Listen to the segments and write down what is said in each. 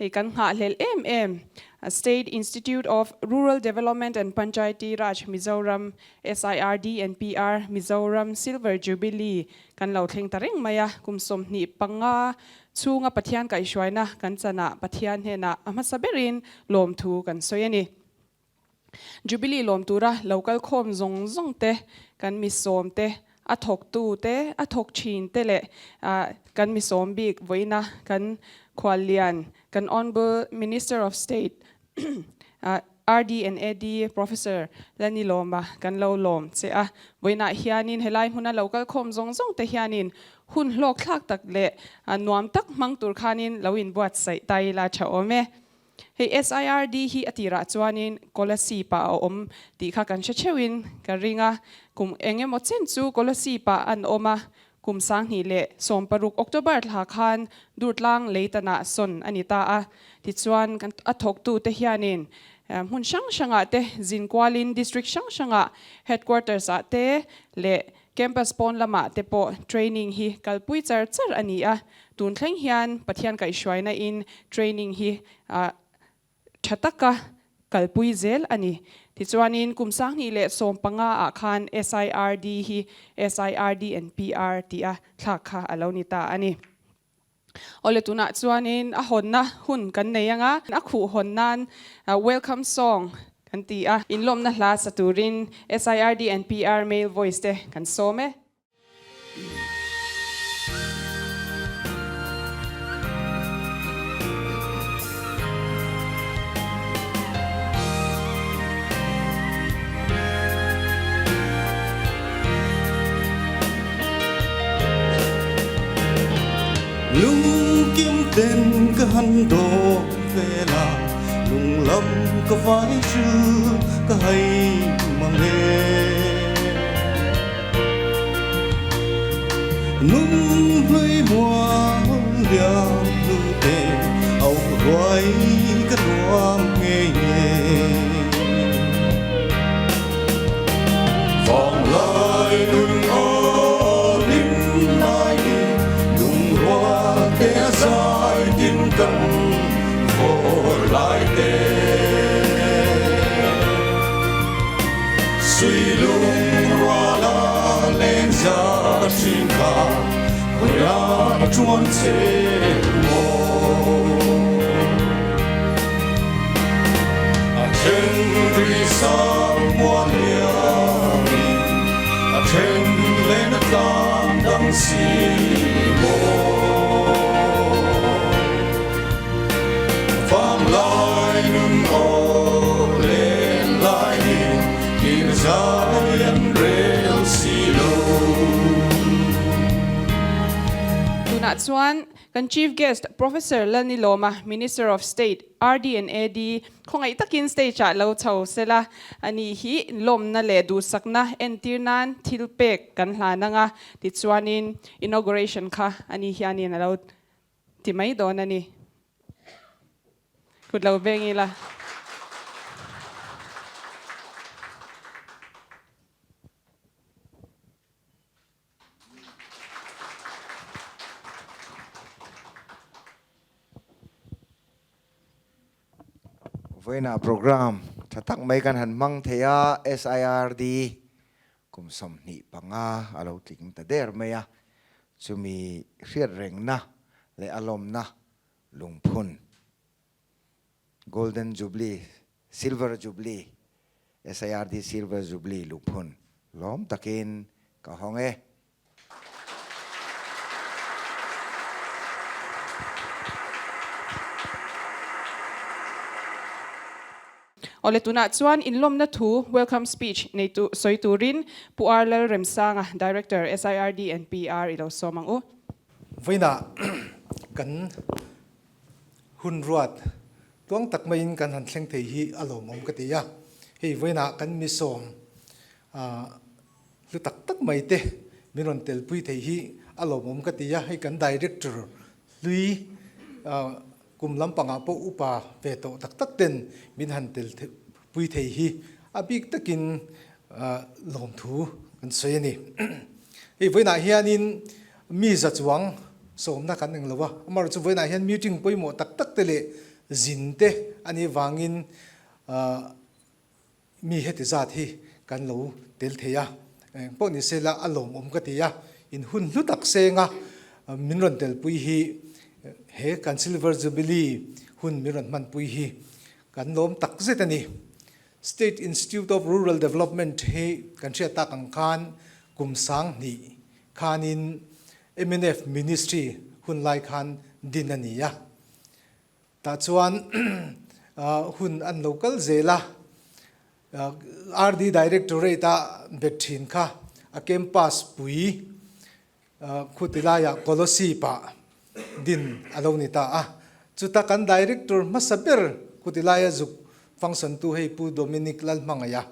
Hei kan nghahhlelh em em State Institute of Rural Development and Panchayati Raj Mizoram, SIRD and PR, Mizoram Silver Jubilee kan lo thleng ta reng mai a. Kum 25 chhunga Pathian kaihhruaina kan chanah Pathian hnenah a hmasa berin lawmthu kan sawi a ni. Jubilee lawm tura lo kal khawm zawng zawng te, kan mi sawm te, a thawktu te, a thawk thin te leh kan mi sawm bik vawiina kan khuallian, kan Honourable Minister of State RD and AD Professor Lanilawma kan lo lawm che a. Vawiinah hianin helai hmuna lo kal khawm zawng zawng te hianin hun hlawk thlak tak leh nuam tak hmang tur khanin lo inbuatsaih ta ila tha awm e. Hei SIRD hi a tirah chuanin Kolasib ah a awm tih kha kan hre theuhin ka ring a, kum eng emaw chen chu Kolasib ah an awm a, kum 2016 October thla khan Durtlang Leitanah sawn a ni ta a, tichuan a thawktute hianin hmun hrang hrangah te zin kualin district hrang hrangah headquarters ah te leh Campus pawn lamah te pawh training hi kalpui char char a ni a, tun thleng hian Pathian kaihhruaina in training hi tha taka kalpui zel a ni. Tichuanin kum 2015 ah khan SIRD hi SIRD and PR tih a thlak kha a lo ni ta a ni. Awle tunah chuanin a hawnna hun kan nei anga, a khuh hawn nan welcome song kan ti a, inlawmna hla sa turin SIRD and PR male voice te kan sawm e. Lungkim ten ka han dawm vel a, lunglam ka vai chu ka hai mang e. Nung hlui mual liam hnu te, au ruai ka nuam ngei e. Vanglai nun aw lim lai ni, lungrual te a zai tin kan vawr lai te. Sui lungrual a leng za hrin kha, khawiah a tuan che maw. A then ri sang mual liamin, a then len a tlang dang si maw. Vanglai nun aw len lai ni, kir zai an rel si lo. Tunah chuan Kan Chief Guest Professor Lalnilawma, Minister of State, RD and AD, khawngaih takin stage ah lo chho sela, ani hi lawmna leh duhsakna entir nan thil pek kan hlan anga, tichuanin inauguration kha ani hianin a lo ti mai dawn a ni. Kut lo beng ila. Vawiinah program tha tak mai kan han hmang thei a, SIRD kum 25 a lo tling ta der mai a, chumi hriat rengna leh a lawmna lungphun Golden Jubilee, Silver Jubilee, SIRD Silver Jubilee lungphun lawm takin ka hawng e. Awle tunah chuan inlawmna thu, welcome speech, nei tu sawi turin Pu R Lalremsanga, Director, SIRD and PR i lo sawm ang u. Vawiinah kan Hun ruat tuang tak maiin kan han thleng thei hi a lawmawm ka ti a, hei vawiinah kan mi sawm hlu tak tak mai te min rawn telpui thei hi a lawmawm ka ti a, hei kan director hlui kum lampangah pawh upa ve tawh tak tak ten min han telpui thei hi a bik takin lawmthu kan sawi a ni. Hei vawiinah hianin mi za chuang sawmna kan eng lo a, amaherawhchu vawiinah hian meeting pawimawh tak tak te leh zin te a nih vangin mi heti zat hi kan lo tel thei a, eng pawh ni se la a lawmawm ka ti a, in hun hlu tak senga min rawn telpui hi he kan Silver Jubilee hun min rawn hmanpui hi kan lawm tak zet a ni. State Institute of Rural Development hi kan hriat tak ang khan kum 2000 khanin mnf Ministry hun lai khan din a ni a. Tah chuan hun an lo kal zel a, RD Directorate a bet thin kha a campus pui khuti laiah Kolosip ah din a lo ni ta a. Chuta kan Director hmasa ber khuti laia zuk function tu hei Pu Dominic Lalhmangaia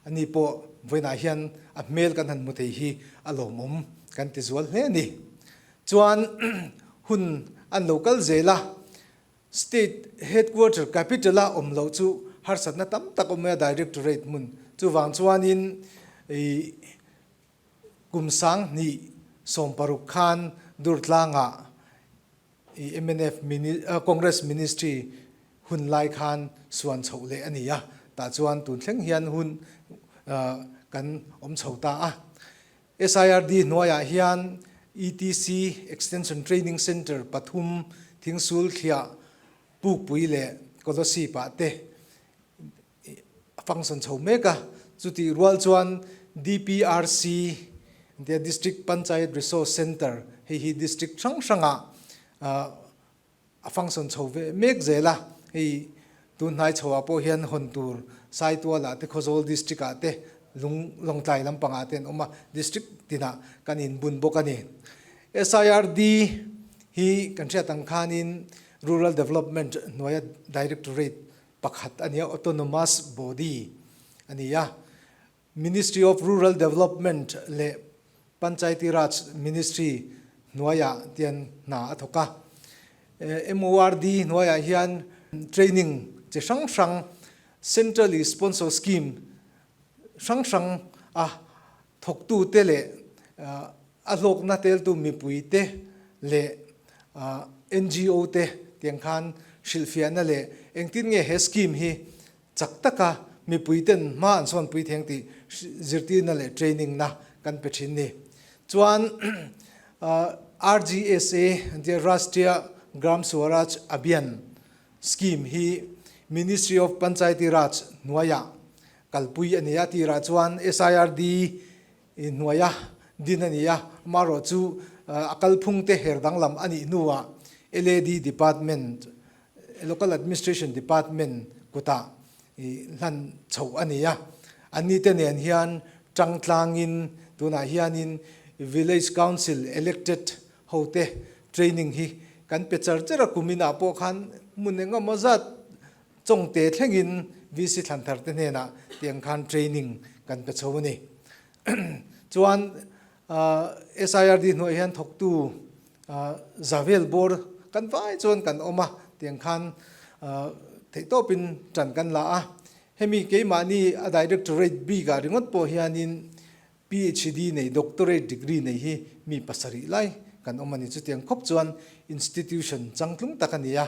ani pawh vawiinah hian a hmel kan han hmu thei hi a lawmawm kan ti zual hle a ni. Chuan hun an lo kal zel a, State headquarter capital a awm loh chu harsatna tam tak awm mai a Directorate hmun. Chuvang chuanin ih kum 2016 khan Durtlangah ih mnf Congress Ministry hun lai khan suan chhoh leh a ni a, tah chuan tun thleng hian hun kan awm chho ta a. SIRD hnuaiah hian ETC, Extension Training Centre, pathum, Thingsul Thliah, Pukpui leh Kolosip ah te a function chho mek a. Chutih rual chuan DPRC, tia District Panchayat Resource Centre, hei hi district hrang hrangah A function chho ve mek zel a, hei tun hnai chho ah pawh hian hawn tur Saitual ah te Khawzawl district ah te lung Lawngtlai lampang ah te an awm a, district tinah kan inbun bawk a ni. SIRD hi kan hriat ang khanin Rural Development hnuaia Directorate pakhat a ni a, Autonomous Body a ni a. Ministry of Rural Development leh Panchayati Raj Ministry hnuaiah tian hna a thawk a. MORD hnuaiah hian training chi hrang hrang, Centrally Sponsored Scheme hrang hrang a thawktute leh a hlawkna teltu mipuite leh NGO te tiang khan hrilhfiahna leh engtin nge he scheme hi Chak taka mipuiten hma an sawnpui theng tih zirtirna leh training na kan pe thin ni. Chuan RGSA an tia Rashtriya Gram Swaraj Abhiyan scheme hi Ministry of Panchayati Raj hnuaiah kalpui a ni a, tirah chuan SIRD hnuaia din a ni a, amaherawh chu a kalphung te her danglam a nih hnuah LAD department Local Administration Department kutah hlan chhoh a ni a, anni te nen hian tang tlangin tunah hianin Village Council elected hote training hi kan pe char char a, kum inah pawh khan hmun eng emaw zat chawngte thlengin VC thlanthar te hnenah tiang khan training kan pe chho a ni. Chuan SIRD hnuaiah hian thawktu Zavel bawr kan vai chuan kan awm a, tiang khan theihtawpin tan kan la a. Hemi keimahni a Directorate bikah ringawt pawh hianin PhD nei, Doctorate degree nei hi mi pasarih lai kan awm a ni. Chutiang khawp chuan institution changtlung tak a ni a.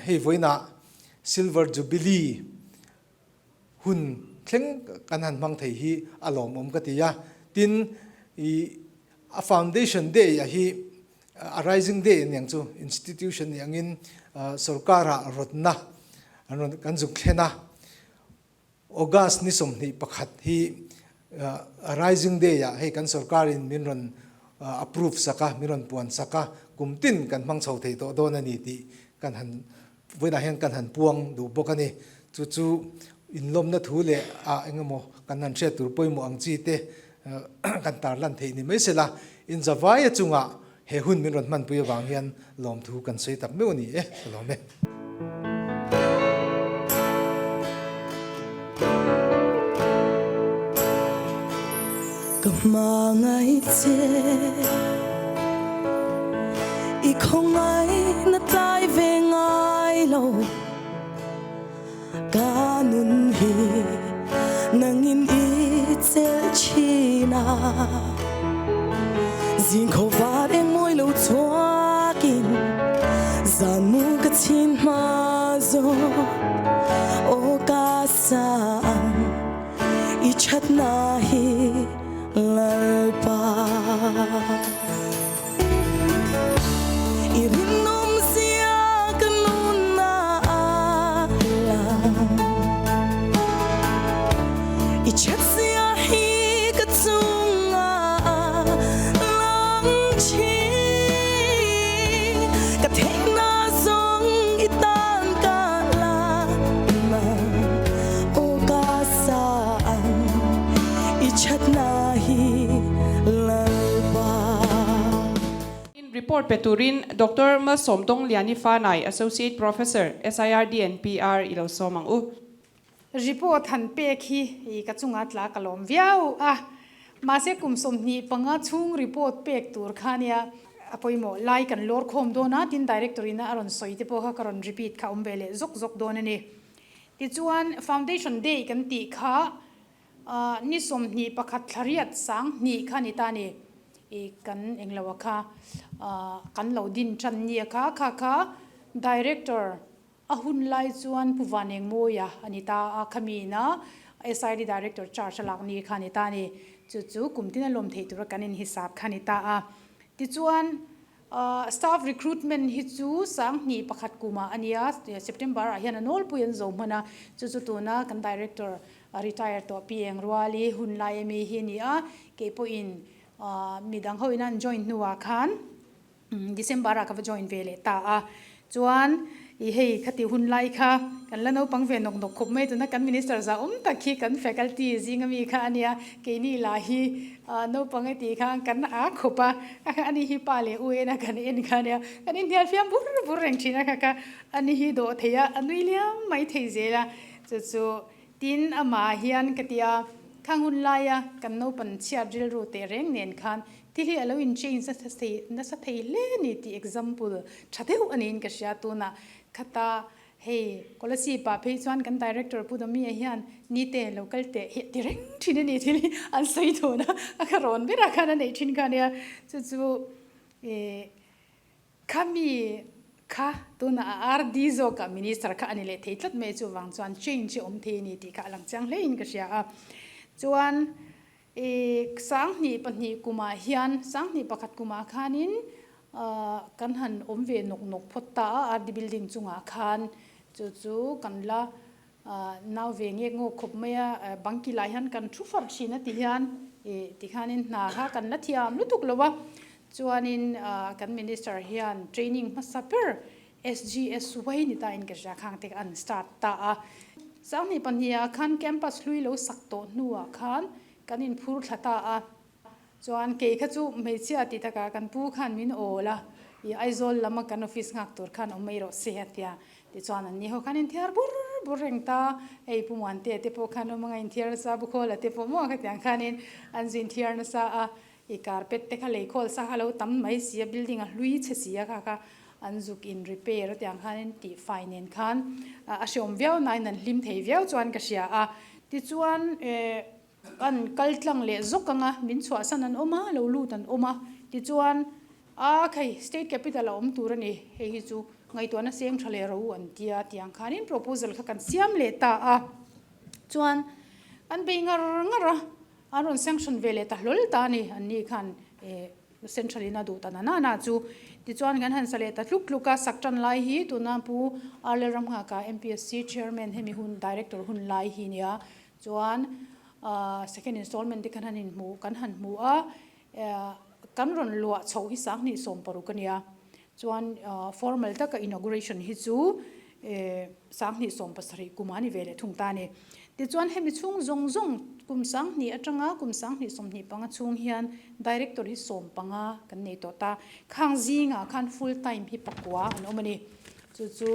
Hei vawiinah Silver Jubilee hun thleng kan han hmang thei hi a lawmawm ka ti a. Tin, i a foundation day a hi a rising day a niang chu institution ni angin sorkar-ah rawtna an rawn kan zuk thlen a. August ni 21 hi rising day ah hei kan sorkarin min rawn approve sak a, min rawn puan sak a, kum tin kan hmang chho thei tawh dawn a ni tih kan han Vawiinah hian kan han puang duh bawk a ni. Chu chu inlawmna thu leh ah eng emaw kan han hriat tur pawimawh ang chi te kan tarlan theih ni mai sela, inzavaia chungah he hun min rawn hmanpui avang hian lawmthu kan sawi tak meuh a ni e, ka lawm e. Ka hmangaih che i khawngaih na tlai ve ngai lo ka nun hi nangin i chelh thin a zing khaw var eng mawi lo chhuakin zan mu ka chhin hma. Aw ka sa ang i thatna hi Lalpa. I rinawm zia ka nunna a lang. I thatzia hi ka chungah a lang thin. Ka theihna zawng i tan ka la nang. Aw ka sa ang i thatna hi Lalpa. In report pe turin Doctor Malsawmdawng Liani Fanai, Associate Professor, SIRD and PR i lo sawm ang u. Report han pek hi i ka chunga tla ka lawm viau a, mahse kum 25 chhung report pek tur kha nia a pawimawh lai kan lawr khawm dawn a, tin Director in a rawn sawi te pawh kha ka rawn repeat kha awm ve leh zawk zawk dawn a ni. Tichuan Foundation Day kan tih kha Ni 21 thla riat sang hnih kha ni ta ni. I kan englo a kha kan lo din tan ni a kha kha kha Director a hun lai chuan Pu Vanengmawia a ni ta a khami ina SID Director charge a lak ni kha ni ta ni. Chu chu kum tin a lawm theih tura kan inhisap kha ni ta a. Tichuan Staff recruitment hi chu 2001 kumah a nia, September ah hian a nawlpui an zo hman a, chu chu tuna kan Director retire tawh Pi Engruali hun lai ami hi a ni a, kei pawhin midang ho ina an join hnuah khan December ah ka va join ve leh ta a, Chuan i hei khati hun lai kha kan la naupang ve nawk nawk khawp mai tuna kan minister za awm tak hi kan faculty zinga mi kha a nia, keini lah hi naupang e tih khan kan a khawp a, ani hi pa leh u ena kan en kha a nia, kan inhnial fiam bur bur reng thin a kha kha ani hi dawh thei a, a nui liam mai thei zel a, chu chu tin amah hian ka tia khang hun laia kan naupan chhiat rilru teh reng nen khan Thil hi a lo in change nasa thei nasa thei hle a ni tih example tha deuh a niin ka hria tunah khata hei Kolasib ah phei chuan kan director Pu Dawmia hian nite lo kal teh hi a ti reng thin a ni thil hi an sawi dawn a a kha rawn berah khan a neih thin kha ania chu chu ih khami kha tunah a RD zawkah minister kha a ni leh thei tlat mai chuvang chuan change hi a awm thei a ni tih kha a lang chiang hle in ka hria a chuan I 2002 kumah hian, 2001 kumah khanin kan han awm ve nawk nawk phawt ta a, RD building chungah khan chu chu kan la nau ve ngek ngawk khawp mai a, bangki lah hian kan thu far thin a ti hian tikhanin hna kha kan la thiam lutuk lo a, chuanin kan minister hian training hmasa ber SGSY ni ta in ka hria khang te an start ta a. 2002 ah khan campus hlui lo sak tawh hnuah khan kan inphur thla ta a. Chuan kei kha chu hmeichhia tih takah kan pu khan min awl a, i Aizawl lama kan office nghak tur khan awm mai rawh se a tia. Tichuan an ni ho khan inthiar bur bur reng ta, hei Pu Muantea te pawh khan awm anga inthiar nasa, Pu Khawla te pawh maw khatiang khanin an zu inthiar nasa a. I carpet te kha lei khawl sa kha lo tam mai si a, building a hlui chhe si a kha kha an zuk in repair a tiang khan in tih fai nen khan a hreawm viau nain an hlim thei viau chuan ka hria a. Tichuan an kal tlang leh zawk ang a, min chhuahsan an awm a, lo lut an awm a, tichuan a khei state capital a awm tur a ni, hei hi chu ngaihtuahna seng tha leh ro an tia tiang khanin proposal kha kan siam leh ta a, chuan an bei ngar ngar a. An rawn sanction ve leh ta hlawl ta a ni, an ni khan central in a duh ta na na na chu. Tichuan kan han sa leh ta tluk tluk a, sak tan lai hi tuna Pu Arlel Ramnghaka MPSC Chairman hemi hun Director hun lai hi nia. Chuan second installment te khan han inhmu kan han hmu a, kan rawn luah chhoh hi 2016 a nia. Chuan formal taka inauguration hi chu 2017 kum a ni ve leh thung ta a ni. Tichuan hemi chhung zawng zawng kum 2000 atanga kum 2025 chhung hian Director hi 15 kan nei tawh ta. Khang zingah khan full time hi pakua an awm a ni. Chu chu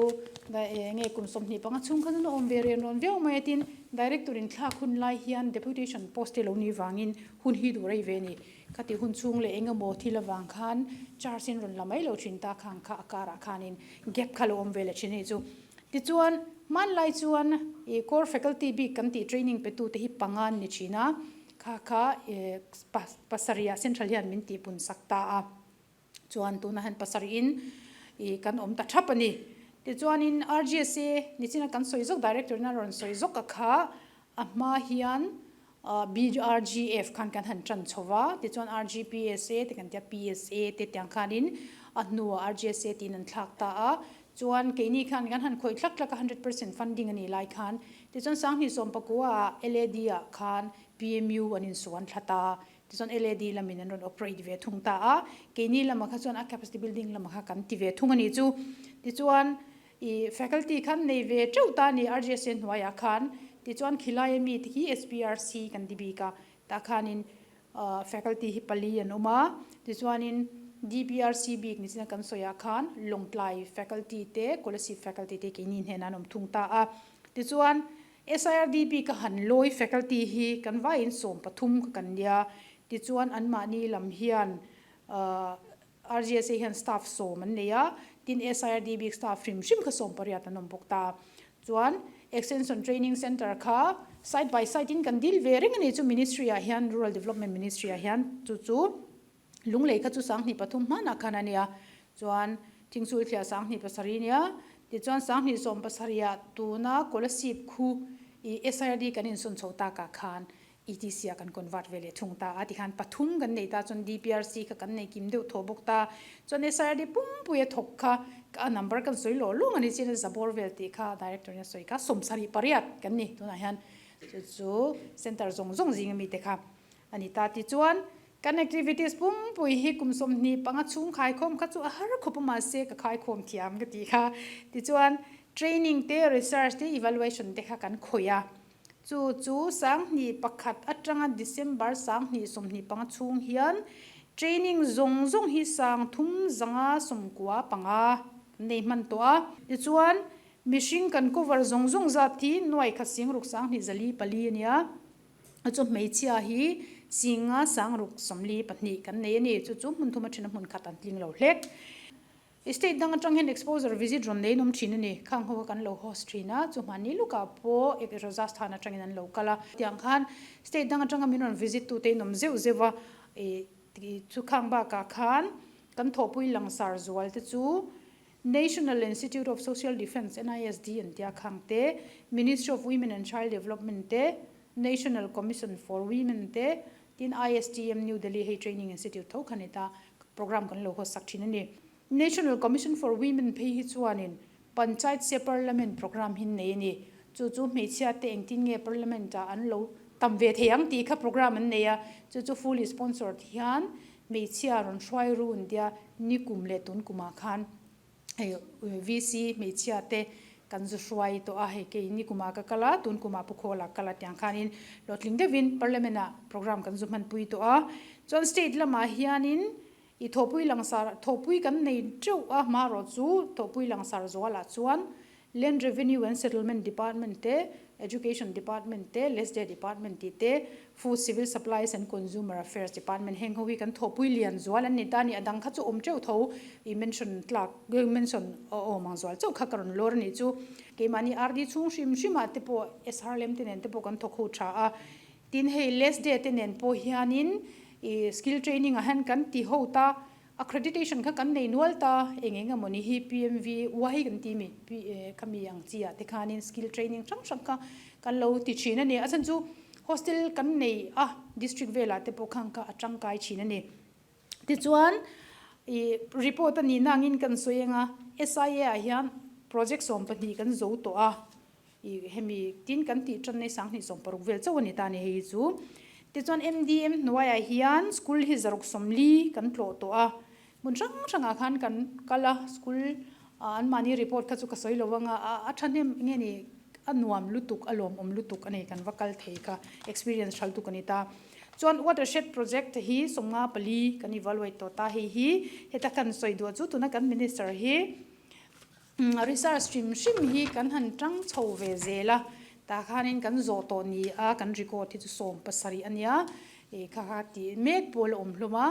nge kum 25 chhung khan an awm ve rian rawn viau mai a tin Director in thlak hun lai hian deputation post te lo ni vangin hun hi duh rei ve a ni. Khati hun chhung leh eng emaw thil avang khan charge in rawn la mai lo thin ta khang kha a karah khanin gap kha lo awm ve leh thin a nih chu. Tichuan, hmanlai chuan i core faculty bik kan tih training pe tute hi panga an ni thin a, kha kha pasarih ah central hian min tihpun sak ta a. Chuan tunah hian pasarih in i kan awm ta thap a ni. Tichuanin RGSA nichina kan sawi zawk Director in a rawn sawi zawk a kha a hma hian BRGF khan kan han tan chho va, tichuan RGPSA te kan tia PSA te tiang khanin a hnuah RGSA tiin an thlak ta a. Chuan keini khan kan han khawih thlak thlak a 100% funding a nih lai khan tichuan Sanghnih Sawmpakua ah LAD ah khan PMU an insuan thla ta. Tichuan LAD lamin an rawn operate ve thung ta a, keini lamah kha chuan a capacity building lamah kha kan ti ve thung a nih chu. Tichuan ih faculty khan nei ve teuh ta a ni RGSA hnuaiah khan. Tichuan khilai ami te hi SPRC kan ti bik a, tah khanin faculty hi pali an awm a. Tichuanin DPRC bik ni chin a kan sawiah khan Lawngtlai faculty te Kolasib faculty te keini hnenah an awm thung ta a. Tichuan SIRDB ka han lawi faculty hi kan vaiin 13 kha kan nia, tichuan anmahni lam hian RGSA hian staff 10 an nei a, tin SIRDB staff hrim hrim kha 18 an awm bawk ta. Chuan Extension Training Centre kha side by side in kan dil ve reng a ni chu Ministry ah hian Rural Development Ministry ah hian chu chu Lunglei kha chu 2003 hmanah khan a nia, chuan Thingsulthliah 27 a nia, tichuan 2017 ah tuna Kolasib khu i SIRD kan insawn chho takah khan etc ah kan convert ve leh thung ta a, tikhan pathum kan nei ta, chuan DPRC kha kan nei kim deuh thaw bawk ta, chuan SIRD pumpui a thawk kha a number kan sawi lawh lawng a ni chian a zabawr vel tih kha director in a sawi kha 78 kan ni tunah hian chu chu center zawng zawng zing ami te kha a ni ta. Tichuan Kan activities pumpui hi kum 25 chhung khaikhawm kha chu a har khawp a mahse ka khaikhawm thiam ka ti kha. Tichuan training te, research te, evaluation te kha kan khawih a. Chu chu 2001 atanga December 2025 chhung hian training zawng zawng hi 395 kan nei hman tawh a. Tichuan mihring kan cover zawng zawng zat hi nuai khat sing ruk 24 a nia. A chu hmeichhia hi Singa 642 kan nei a ni. Chu chu hmun thum a then a hmun khat an tling lo hlek. State dang atang hian exposure visit rawn nei nawm thin a ni. Khang ho kha kan lo host thin a, chu hmani lukah pawh ek Rajasthan atangin an lo kal a. Tiang khan state dang atanga min rawn visit tute in awm zeuh zeuh a, chu khang bakah khan kan thawhpui langsar zual te chu National Institute of Social Defence, NISD, an tia khang te, Ministry of Women and Child Development te, National Commission for Women te, tin ISTM New Delhi hei training institute tho kha ni ta, program kan lo haw sak thin a ni. National Commission for Women phei hi chuanin Panchayat se Parliament program hi nei a ni. Chu chu hmeichhia te engtin nge Parliament ah an lo tam ve thei ang tih kha program an nei a, chu chu fully sponsored hian Hmeichhia rawn hruai run tia nikum leh tun kumah khan hei VC hmeichhia te kan zu hruai tawh a, hei kei nikumah ka kal a, tun kumah Pu Khawla kal a tiang khanin hlawhtling deuhin Parliament ah program kan zu hmanpui tawh a. Chuan state lamah hianin i thawhpui langsar thawhpui kan nei teuh a, hmarawh chu thawhpui langsar zualah chuan Land Revenue and Settlement Department te, Education Department te, LESDE Department tih te, Food, Civil Supplies and Consumer Affairs Department heng ho hi kan thawhpui lian zual an ni ta a ni. A dang kha chu awm teuh tho i mention tlak, mention awm ang zual chauh kha ka rawn lawr a nih chu. Keimahni RD chhung hrim hrimah te pawh SR lem te nen te pawh kan thawk ho tha a. Tin hei LESDE te nen pawh hianin i skill training ah hian kan ti ho ta. Accreditation kha kan nei nual ta, eng eng emaw ni hi PMVY kan ti mi, kha mi ang chi ah te khanin skill training hrang hrang kha kan lo ti thin a ni. A chhan chu hostel kan nei a, district velah te pawh khang kha a tangkai thin a ni. Tichuan i report a nihna angin kan sawi ang a, SIA ah hian project 12 kan zo tawh a, I hemi tin kan tih tan nei 2060 vel chauh a ni ta a ni hei hi chu. Tichuan MDM hnuaiah hian school hi 60 kan tlawh tawh a, hmun hrang hrangah khan kan kal a, school anmahni report kha chu ka sawi lo anga a thahnem nge ni a nuam lutuk a lawmawm lutuk a ni kan va kal thei kha experience hral tuk a ni ta. Chuan watershed project hi 54 kan evaluate tawh ta hei hi heta kan sawi duah chu tuna kan minister hi Research hrim hrim hi kan han tang chho ve zel a, tah khanin kan zawh tawh ni a, kan record hi chu 17 a nia, ih kha kha tih mek pawl a awm hlawm a,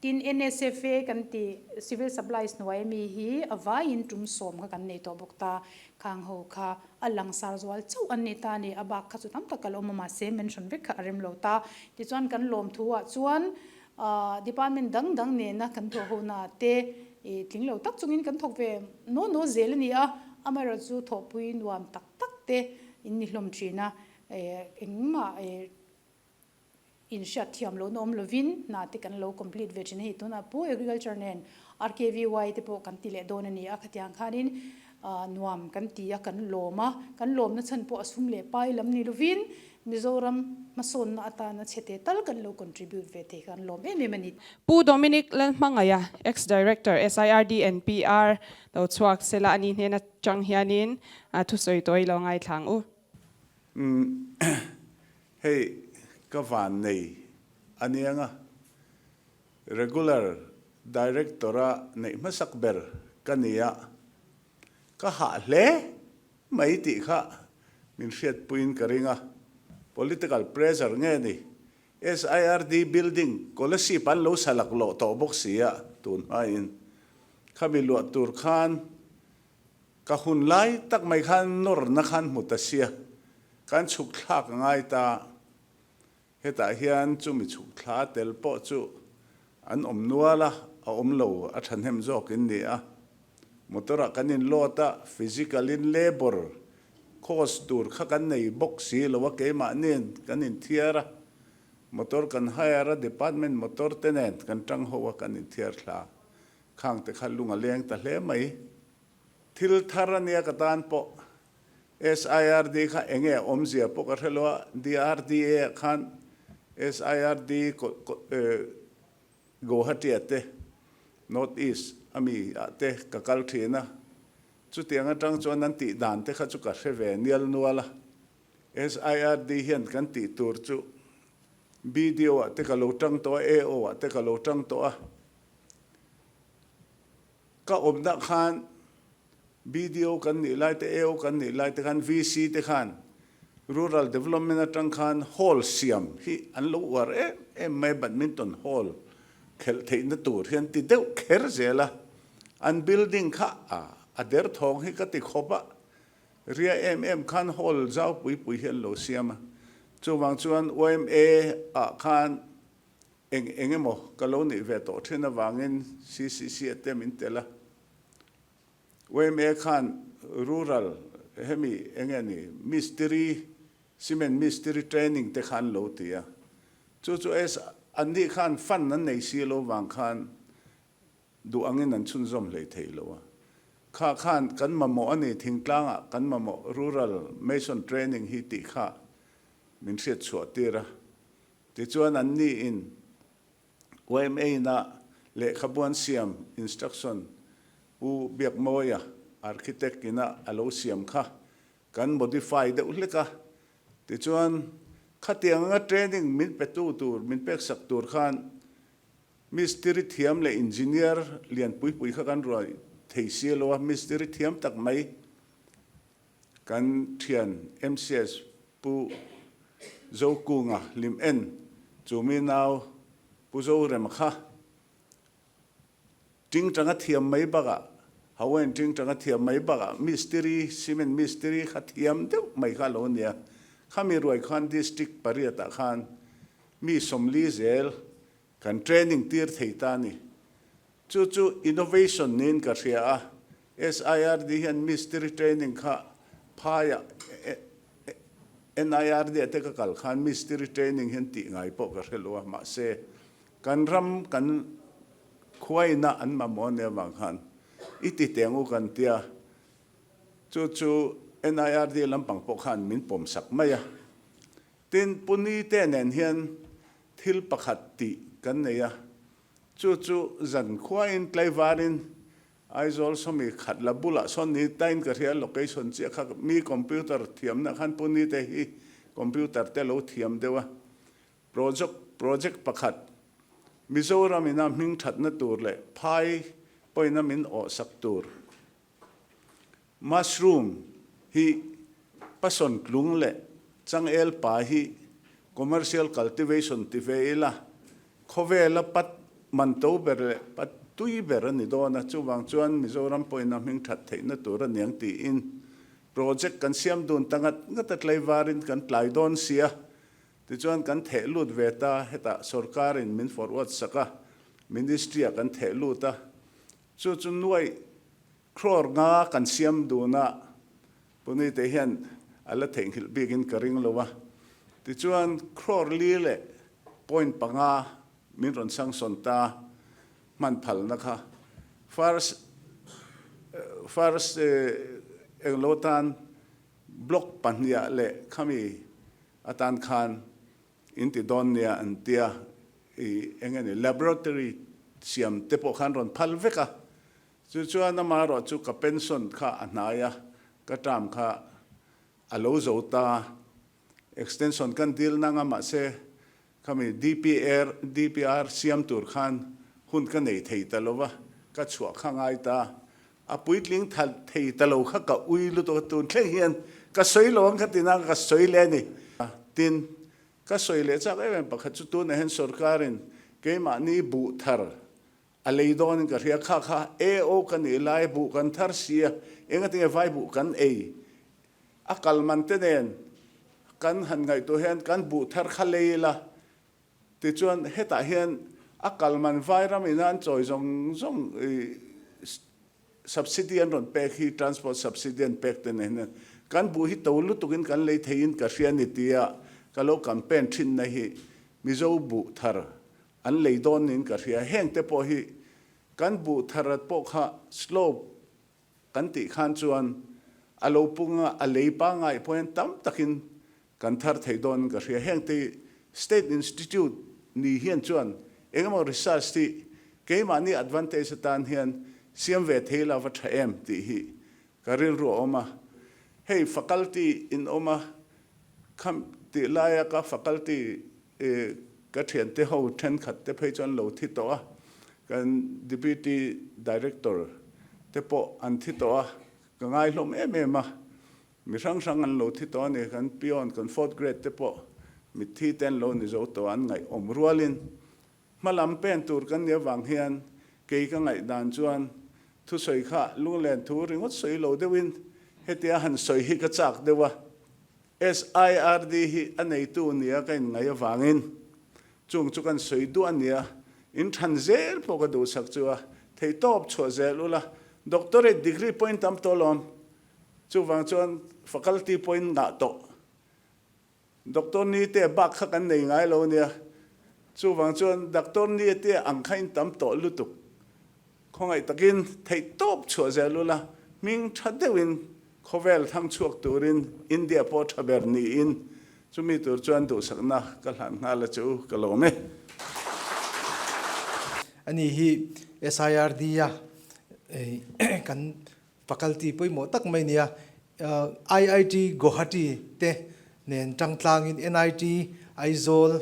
tin NSFA kan tih Civil Supplies hnuai ami hi a vaiin tum 10 kha kan nei tawh bawk ta, khang ho kha a langsar zual chauh an ni ta a ni, a bak kha chu tam tak a la awm a mahse mention vek kha a rem lo ta, tichuan kan lawmthu ah chuan Department dang dang nena kan thawh ho na te tling lo tak chungin kan thawk ve naw naw zel a ni a. Amaherawhchu thawhpui nuam tak tak te in ni hlawm thin a, engmah inhriat thiam lohna awm lovin hna te kan lo complete ve thin a hei tunah pu agriculture nen RKVY te pawh kan ti leh dawn a ni a khatiang khanin nuam kan ti a kan lawm a kan lawmna chhan pawh a sum leh pai lam ni lovin Mizoram hmasawnna atana chhete tal kan lo contribute ve thei kha kan lawm em em a ni. Pu Dominic Lalhmangaia, Ex-Director, SIRD and PR lo chhuak sela a ni hnena chang hianin thusawi tawi lo ngaithlang u. Umm hei ka van nei aniang a, regular director a neih hmasak ber ka ni a, ka hah hle mai tih kha min hriatpuiin ka ring a, political pressure nge ni SIRD building Kolasib an lo sa laklawh tawh bawk si a tun hmain khami luah tur khan Ka hun lai tak mai khan nawrna khan hmu ta sia, kan chhuk thlak a ngai ta. Hetah hian chumi chhuk thla tel pawh chu an awm nual a, a awm lo a thahnem zawk in ni a. Motor ah kan in load a, physical in labour cost tur kha kan nei bawk si lo a keimahniin kan inthiar a, motor kan hire a, department motor te nen kan tang ho a kan inthiar thla. Khang te kha lung a leng ta hle mai. Thil thar a nia ka tan pawh SIRD kha enge a awmzia pawh ka hre lo a, DRDA ah khan SIRD Guwahati ah te North East ami ah te ka kal thin a, chutiang atang chuan an tih dan te kha chu ka hre ve nial nual a. SIRD hian kan tih tur chu BDO ah te ka lo tang tawh a, AO ah te ka lo tang tawh a. Ka awmna khan BDO kan nih lai te, AO kan nih lai te khan VC te khan Rural Development atang khan hall siam hi an lo uar em em mai Badminton hall khelh theihna tur hian ti deuh kher zel a, an building kha a derthawng hi ka ti khawp a, ria em em khan hall zau pui pui hi an lo siam a, chuvang chuan yma ah khan Eng eng emaw ka lo nih ve tawh thin avangin CCC a te min tel a. Yma khan rural hemi eng nge ni mistiri cement mistiri training te khan lo ti a. Chu chu S an nih khan fund an nei si lo vang khan duh angin an chhunzawm hlei thei lo a. Kha khan kan mamawh a ni thingtlangah kan mamawh rural mason training hi tih kha min hriat chhuah tir a. Tichuan an ni in yma ina lehkhabu an siam instruction Pu Biakmawia architect ina a lo siam kha kan modify deuh hlek a. Tichuan khatiang anga training min petu tur, min peksak tur khan mistiri thiam leh engineer lian pui pui kha kan ruai thei si lo a, mistiri thiam tak mai Kan thian MCS Pu Zokunga hlim en chu mi nau Pu Zorema kha tingtanga thiam mai bakah Hawaiian tingtanga thiam mai bakah mistiri cement mistiri kha thiam deuh mai kha a lo nia. Khami ruai khan district pariatah khan mi 40 zel kan training tir thei ta a ni. Chu chu innovation niin ka hria a, SIRD hian mistiri training kha phaiah NIRD ah te ka kal khan mistiri training hian tih ngai pawh ka hre lo a, mahse kan ram kan khuaina an mamawh ania vang khan i ti teng u kan tia, chu chu NIRD lampang pawh khan min pawm sak mai a. Tin, Pu Nite nen hian thil pakhat tih kan nei a, chu chu zan khuain tlaivarin Aizawl sawmi khat la bulah sawn ni tain ka hria location chiah kha mi computer thiamna khan Pu Nite hi computer te lo thiam deuh a, project project pakhat Mizoram ina hming thatna tur leh phai pawina min awhsak tur Mushroom hi Pasawn tlung leh changel pa hi commercial cultivation ti ve ila, khawvela pat man to ber leh pat tui ber a ni dawn a, chuvang chuan Mizoram pawhin a hming that theihna tur a niang tiin project kan siam dun ta ngat ngat a, tlaivarin kan tlai dawn sia, tichuan kan theh lut ve ta, hetah sorkarin min forward sak a, ministry ah kan theh lut a, chu chu nuaih. Crore nga kan siam dun a, Pune te hian a la theihnghilh bikin ka ring lo a. Tichuan crore li leh point panga min rawn sanction ta hman phalna kha first first englo tan block pahniah leh khami atan khan in ti dawn nia an tia i eng nge ni laboratory siam te pawh khan rawn phal vek a. Chu chuan amaherawh chu ka pension kha a hnai a, ka term kha a lo zo ta. Extension kan dil nang a mahse khami DPR DPR siam tur khan hun ka nei thei ta lo va, ka chhuah kha ngai ta. A puitling tha thei ta lo kha ka ui lutuk a, tun thleng hian ka sawi lo ang ka ti nang ka sawi leh a ni. Tin, ka sawi leh chak em em pakhat chu tunah hian sorkarin keimahni buh thar A lei dawnin ka hria, kha kha AO ka nih lai buh kan thar si a, engatinge vai buh kan ei? A kal man te nen kan han ngaihtuah hian kan buh thar kha lei ila, tichuan hetah hian a kal man vai ram ina an chawi zawng zawng subsidy an rawn pek hi transport subsidy an pek te nen hian kan buh hi to lutukin kan lei theiin ka hria ni tia ka lo campaign thinna hi Mizo buh thar An lei dawn niin ka hria. Heng te pawh hi kan buh tharat pawh kha slope kan tih khan chuan a lo pung a, a lei pangngai pawh hian tam takin kan thar thei dawnin ka hria. Heng te hi State Institute ni hian chuan engemaw research hi keimahni advantage atan hian siam ve thei la va tha em tih hi ka rilru a awm a. Hei faculty in awm a, kham tih laia ka faculty I ka thiante ho thenkhat te phei chuan lo thi tawh a, kan Deputy Director te pawh an thi tawh a, ka ngai hlawm em em a, mi hrang hrang an lo thi tawh a ni, kan peon, kan fourth grade te pawh mitthi te an lo ni zo tawh a, an ngaihawm rualin hma lam pen tur kan nih avang hian kei ka ngaihdan chuan thusawi kha lunglen thu ringawt sawi lo deuhin hetia han sawi hi ka chak deuh a. SIRD hi a neitu nia ka inngaih avangin chung chu kan sawi duh a nia, in than zel pawh ka duhsak chu a theihtawp chhuah zel ula, doctorate degree pawhin tam tawh lawm, chuvang chuan faculty pawhin ngah tawh, doctor ni te bak kha kan nei ngai lo nia, chuvang chuan doctor ni te ang kha in tam tawh lutuk, Khawngaih takin theihtawp chhuah zel ula, hming tha deuhin khawvel thang chhuak turin India pawh tha ber niin chumi tur chuan duhsakna ka hlan nghal a che u, ka lawm e. Ani hi SIRD a kan faculty pawimawh tak mai nia. IIT Guwahati te nen tangtlangin NIT Aizawl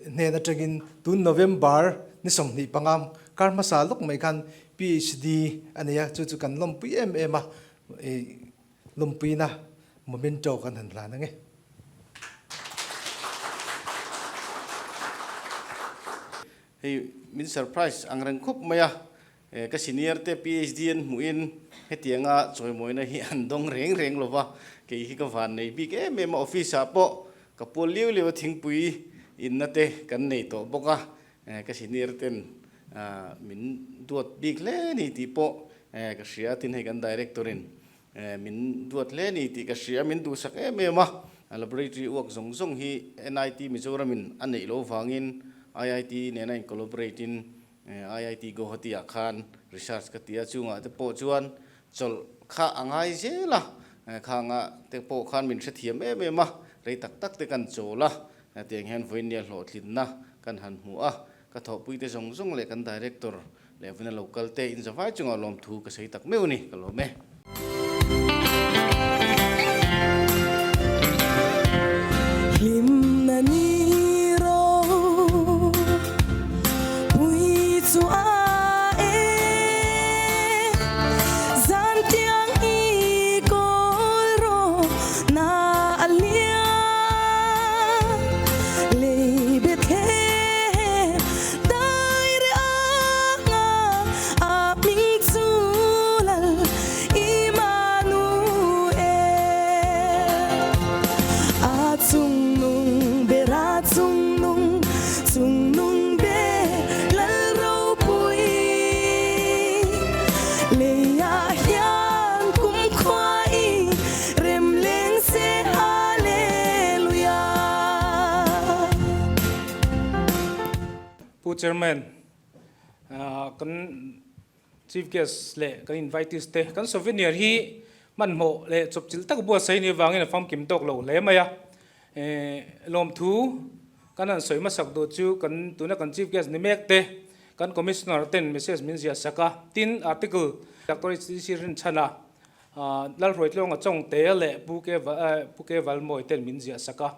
Hnen atangin tun November ni 25 kar hmasa lawk mai khan PhD a nei a, chu chu kan lawmpui em em a, i lawmpuina memento kan han hlan ang e. Hei min surprise ang reng khawp mai a, ka senior te PhD an hmuhin hetianga chawimawina hi an dawng reng reng lo va, kei hi ka van nei bik em em a, office ah pawh Ka pual liau liau a thingpui inna te kan nei tawh bawk a, ka senior ten min duat bik hle ni tih pawh ka hria, tin hei kan director in min duat hle ni tih ka hria, min duhsak em em a. Laboratory uak zawng zawng hi NIT Mizoram in a neih loh vangin IIT nena in collaborate in IIT Guwahati ah khan research ka ti a, chungah te pawh chuan Chawlh kha a ngai zel a, khanga te pawh khan min hrethiam em em a, rei tak tak te kan chawl a, tiang hian vawinia hlawhtlinna kan han hmu a, ka thawhpui te zawng zawng leh kan director leh vawina lo kal te inzavai chungah lawmthu ka sawi tak meuh a ni, ka lawm e. Hlimna ni ro pui chu a e Zan tiang i kawl ro na a liam Lei Bethlehem dai re anga a hming chu lal. Chairman, kan Chief Guest leh kan invitees te, kan souvenir hi hmanhmawh leh chawpchilh tak buatsaih ni avangin a famkim tawk lo hle mai a. Lawmthu kan han sawi hmasak duh chu kan tuna kan Chief Guest ni mek te, kan Commissioner ten message min ziah sak a, tin Article Doctor HTC Rinchhana Lalhruaitlawnga Chawngte leh Pu Pu Ke Valmawi ten min ziah sak a.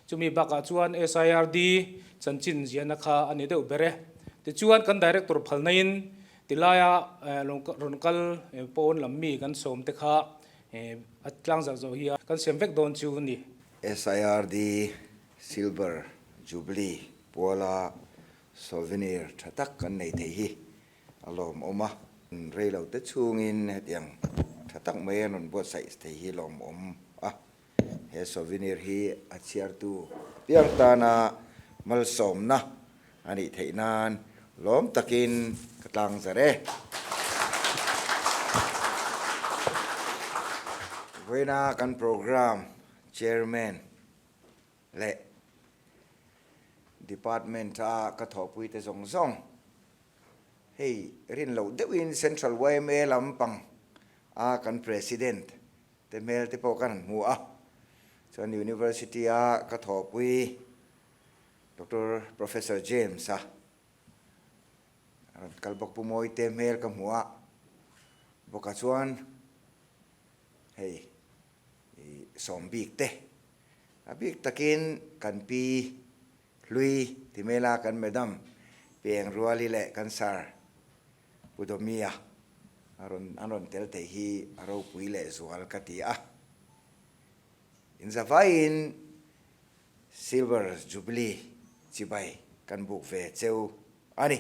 Chumi bakah chuan SIRD chanchin ziahna kha a ni deuh ber e. Tichuan kan Director phalnain tilaia rawn kal pawn lam mi kan sawm te kha a tlangzarh zawh hi a kan siam vek dawn chu ni. SIRD Silver Jubilee puala souvenir tha tak kan nei thei hi a lawmawm a. Reilo te chhungin hetiang tha tak mai a rawn buatsaih thei hi lawmawm a. He souvenir hi a chhiartu apiang tana malsawmna a nih theih nan lawm takin ka tlang zar e. Vawiina kan program chairman leh department a ka thawhpuite zawng zawng hei rin loh deuhin Central yma lampang a kan president Te hmel te pawh ka han hmu a, chuan University a ka thawhpui Doctor Professor James a rawn kal bawk Pu Mawite hmel ka hmu a, bawkah chuan hei i sawm bik te a bik takin kan pi hlui ti hmela kan Madam Peng Ruali leh kan Sir Pu Domia a rawn an rawn tel theih hi a ropui leh zual ka ti a. Inzavaiin Silver Jubilee chibai kan buk ve cheu a ni.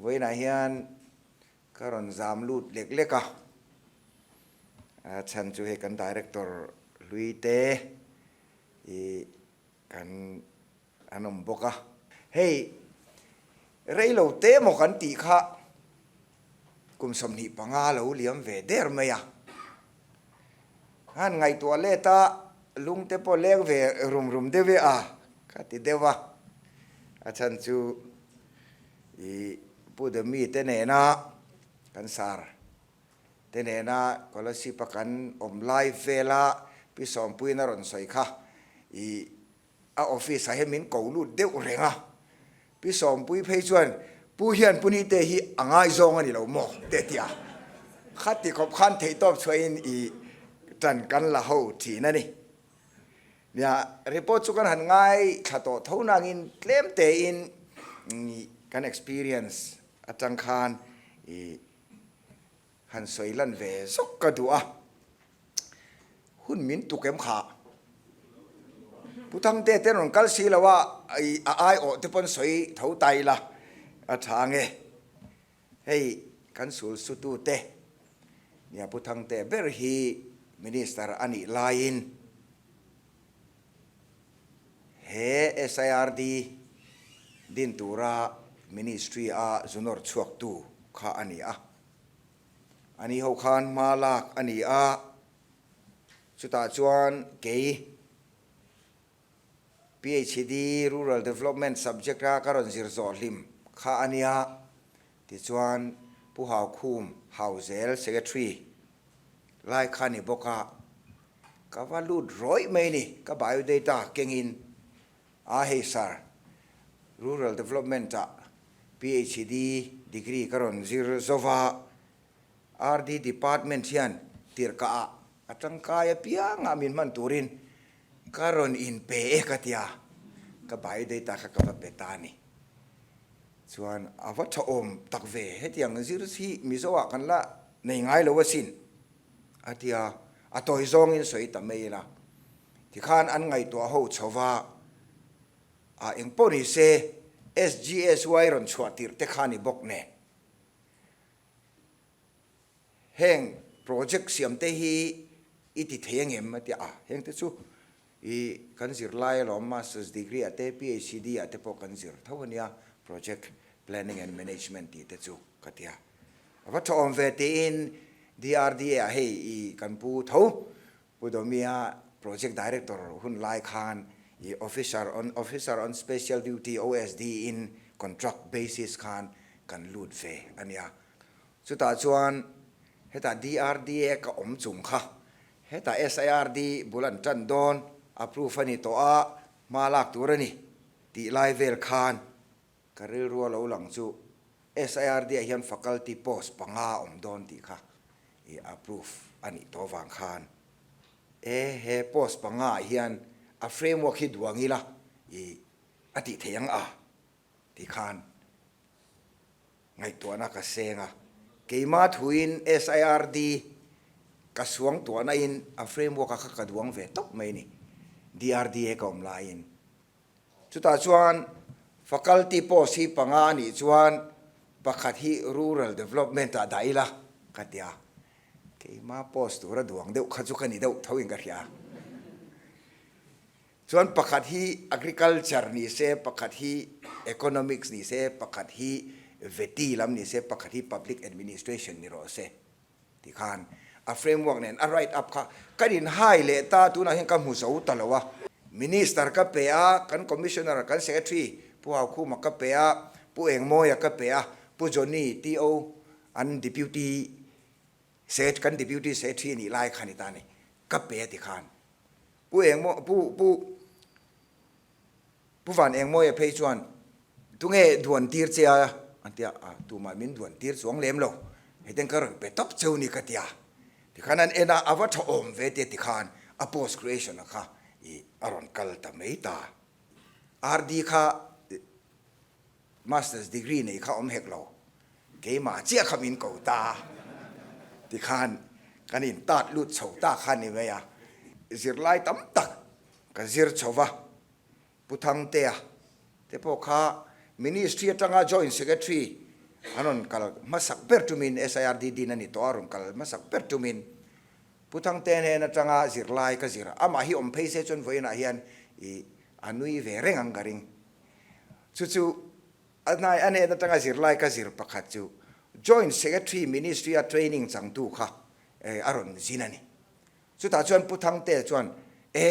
Vawiinah hian ka rawn zam lut lek lek a, a chhan chu hei kan Director hlui te i kan an awm bawk a. Hei, rei lo te maw kan tih kha kum 25 lo liam ve der mai a. Han ngaihtuah let a, lung te pawh leng ve rum rum deuh e a, ka ti deuh a. A chhan chu i Pu Demi te nena kan sar te nena Kolasib a kan awm lai vela Pi Sawmpuiin a rawn sawi kha i A office ah hian min ko lut deuh reng a, Pi Sawmpui phei chuan Pu hian Pu Nite hi a ngaizawng a ni lo maw? te a ti a, khati khawp khan theihtawp chhuahin i tan kan la ho thin a ni. Nia, report chu kan han ngaithla tawh tho nangin tlem tein kan experience atang khan i han sawi lan ve zawk ka duh a. Hun min tuk em kha? Pu Thangte te rawn kal si lo a, a aiawh te pawn sawi tho ta ila a tha ange. Hei kan sul sutu te nia Pu Thangte ber hi Minister a nih laiin he SIRD din tura Ministry a zunawr chhuaktu kha a ni a. Ani ho khan hma lak a ni a, chutah chuan kei PhD Rural Development subject a ka rawn zir zawh hlim kha a nia, tichuan Pu Haukhum Hauzel Secretary lai kha ni bawk a, ka va lut rawih mai ni, ka biodata kengin a hei sir, Rural Development ah PhD degree ka rawn zir zova, RD Department hian tirhkah ah a tangkai apiangah min hman turin ka rawn inpe e ka tia, ka biodata kha ka va pe ta a ni. Chuan a va tha awm tak ve, hetiang zir hi Mizo ah kan la nei ngai lo asin a tia, a tawi zawngin sawi ta mai ila. Tikhan an ngaihtuah ho chho va, a eng pawh ni se SGSY rawn chhuah tirh te kha ni bawk nen. Heng project siam te hi i ti thei angem a ti a, heng te chu i kan zir lai alawm Masters degree ah te PhD ah te pawh kan zir tho ania project planning and management tih te chu ka ti a. A va tha awm ve tiin DRDA ah hei i kan pu tho Pu Domia Project Director hun lai khan i Officer on Officer on Special Duty, OSD, in contract basis khan kan lut ve a nia. Chutah chuan hetah DRDA ka awm chung kha hetah SIRD bul an tan dawn approve a ni tawh a, hma lak tur a ni tih lai vel khan ka rilru a lo lang chu SIRD ah hian faculty post panga awm dawn tih kha i approve a nih tawh vang khan e he post panga ah hian a framework hi duang ila i a tih theih ang a tih khan Ngaihtuahna ka seng a, keimah thuin SIRD ka suangtuahna in a framework a kha ka duang ve tawp mai ni, DRDA ka awm laiin. Chutah chuan faculty post hi panga a nih chuan pakhat hi rural development ah dah ila ka ti a, keimah post tura duang deuh kha chu ka ni deuh tho in ka hria. Chuan pakhat hi agriculture ni se, pakhat hi economics ni se, pakhat hi veti lam ni se, pakhat hi public administration ni rawh se ti khan a framework nen a write up kha kan in hai leh ta, tunah hian ka hmu zo ta lo a. Minister ka pe a, kan commissioner, kan secretary Pu Haukhuma ka pe a, Pu Engmawia ka pe a, Pu Johnny TO an deputy secretary, kan deputy secretary nih lai kha ni ta ni, ka pe a ti khan. Pu Engmaw, Pu, Pu, Pu Van Engmawia phei chuan, Tunge duan tir che a? an ti a, A, tumah min duan tir chuang lem lo, hetiang ka rawn pe tawp cheu ni ka ti a. Tikhan an en a, a va tha awm ve te tikhan a post creation a kha i a rawn kal ta mai ta. RD kha Masters degree nei kha awm hek lo, keimah chiah kha min ko ta tikhan kan in tat lut chho ta kha ni mai a. Zirlai tam tak ka zir chho va, Pu Thangtea te pawh kha Ministry atanga Joint Secretary an rawn kal hmasak ber tumin SIRD din a ni tawh a, rawn kal hmasak ber tumin Pu Thangtea hnen atanga zirlai ka zir a, amah hi awm phei se chuan vawiinah hian i a nui ve reng ang ka ring. Chu chu a hnai a hnen atanga zirlai ka zir pakhat chu Joint Secretary Ministry a training changtu kha a rawn zin a ni. Chutah chuan Pu Thangtea chuan e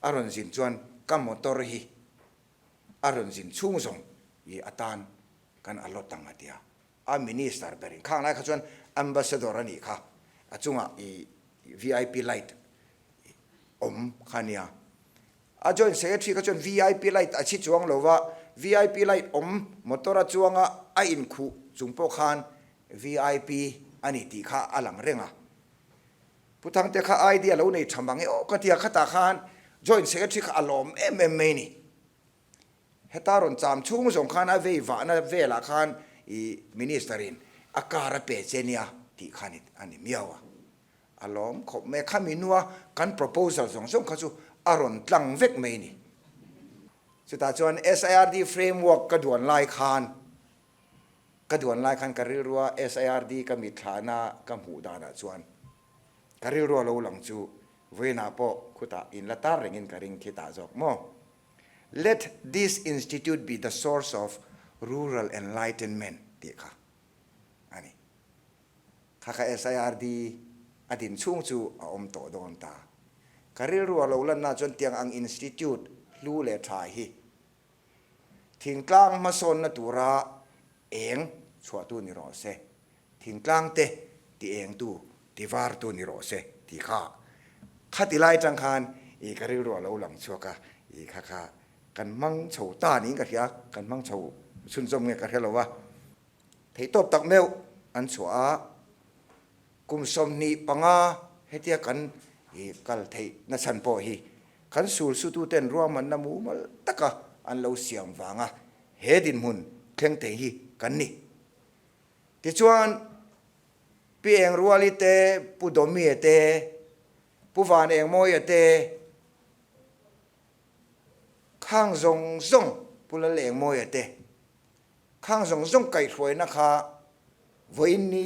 a rawn zin chuan ka motor hi a rawn zin chhung zawng i atan kan allot ang a ti a. A Minister berin khang lai kha chuan Ambassador a nih kha a chungah i vip light awm kha a nia. A joint secretary kha chuan vip light a chhi chuang lo va, vip light awm motor a chuang a, a inkhuh chung pawh khan vip a ni tih kha a lang reng a. Pu Thangte kha idea lo nei tha mang e aw ka ti a, khatah khan joint secretary kha a lawm em em mai ni. Heta rawn cham chhung zawng khan a vei vahna velah khan i minister in a car a pe che nia tih kha a ni miau a. A lawm khawp mai a, khami hnua kan proposal zawng zawng kha chu a rawn tlang vek mai ni. Chutah chuan SIRD framework ka duan lai khan, ka duan lai khan ka rilrua SIRD ka mithlahna ka hmuh danah chuan ka rilrua lo lang chu vawiinah pawh khutah in la tar rengin ka ring khi tah zawk maw? Let this institute be the source of rural enlightenment tih kha a ni. Kha kha SIRD a din chhung chu a awm tawh dawn ta. Ka rilru a lo lanna chuan tiang ang institute hlu leh tha hi thingtlang hmasawnna tura eng chhuahtu ni rawh se, thingtlang te ti engtu, ti vartu ni rawh se tih kha khati lai tang khan i ka rilru a lo lang chhuak a, i kha kha kan hmang chho ta niin ka hria, kan hmang chho chhunzawm nge ka hre lo a. Theihtawp tak meuh an chhuah a, kum 25 hetia kan kal theih na chhan pawh hi kan sul sututen ruahmanna mumal taka an lo siam vanga he dinhmun thleng thei hi kan ni. Tichuan, Pi Engruali te, Pu Domie te, Pu Van Engmawia te, khang zawng zawng Pu Lal Engmawia te, Khang zawng zawng kaihhruaina kha vawiin ni